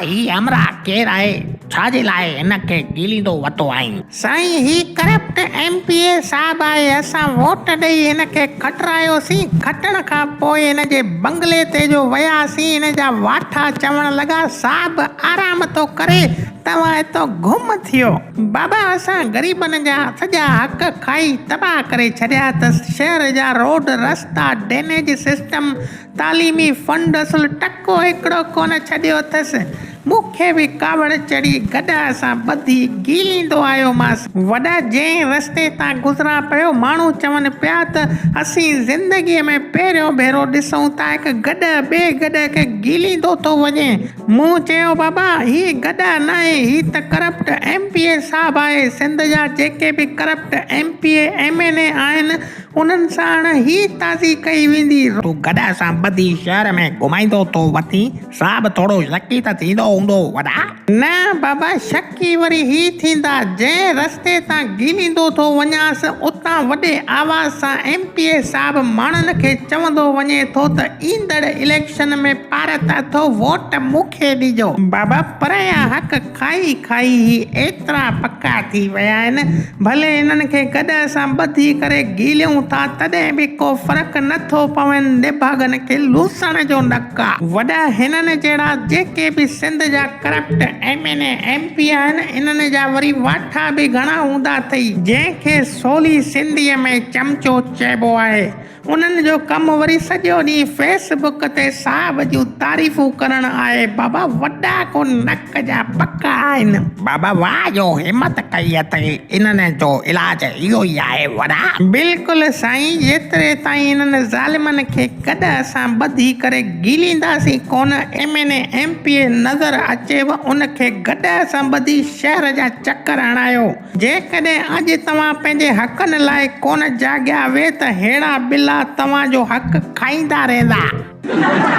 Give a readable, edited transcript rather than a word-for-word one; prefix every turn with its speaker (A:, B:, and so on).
A: هي همراهه ڪير آهي؟ ڇا جي لاء هن کي گيليندو وتو آهين؟ سائين هي ڪرپٽ ايم پي اي صاحب آهي، اسان ووٽ ڏئي هن کي کٽرايوسين، کٽڻ کان پوء هن جي بنگلي تي جو وياسين هن جا واٺا چوڻ لڳا صاحب آرام ٿو ڪري توهان هتو گم ٿيو. بابا اسان غريبن جا سڄا حق کائي تباهه ڪري ڇڏيا اٿس، شهر جا روڊ رستا، ڊرينيج سسٽم، تعليمي فنڊ اصل ٽڪو هڪڙو ڪونه ڇڏيو اٿس. مون کي به ڪاوڙ چڙهي گڏهه سان ٻڌي گيليندو آيومانس. وڏا جنهن رستي تان گذران پيو ماڻهو چون پيا ته اسين زندگيء ۾ پهريون ڀيرو ڏسون ٿا هڪ گڏهه ٻئي گڏهه کي گيليندو ٿو وڃي. مون چيو بابا هي گڏهه ناهي هي ته ڪرپٽ ايم پي اي صاحب آهي. سنڌ جا جيڪي به corrupt M P A M N A آهن انهن ساڻ هي تازي ڪئي ويندي. تون گڏهه سان ٻڌي شهر ۾ گهمائيندو ٿو وتين، صاحب ٿورو شڪي ته ٿيندو هوندو وڏا. نه بابا شڪي وري هي ٿيندا، جنهن رستي تان گيليندو ٿو وڃانس اتان وڏي آواز سان ايم پي اي صاحب ماڻهن کي چوندو وڃي ٿو ته ايندڙ اليڪشن ۾ پارت اٿو ووٽ مون کي ڏجو. بابا پرايا حق کائي کائي هي ايترا پڪا ٿي ويا آهن، ڀلي هنن کي گڏهه سان ٻڌي ڪري گهيليون ٿا تڏهن به ڪو فرق نه ٿو پوين، نڀاڳن کي لوسڻ جو نڪ آ. وڏا هنن جهڙا جيڪي به سنڌ جا corrupt M N A M P آهن انهن جا وري واٺا به گهڻا هوندا اٿئي، جنهن کي سولي سنڌيء ۾ چمچو چئبو آهي. انهن جو ڪم وري سڄو ڏينهن فيس بڪ تي صاحب جون تعريفون ڪرڻ آهي. بابا وڏا ڪو نڪ جا پڪا آهن. بابا واهه جو همت ڪئي اٿئي انهن جو علاج اهو ئي آهي وڏا. بلڪل سائين جيتري تائين انهن ظالمن کي گڏهه سان ٻڌي ڪري گيلينداسين ڪونه M N A M P A نظر اچيو ان کي گڏهه سان ٻڌي شهر جا چڪر هڻايو. جيڪڏهن اڄ توهان پنهنجي حقن لاء ڪونه جاڳيا وي ته ههڙا ٻلا توهان جو حق کائيندا رهندا.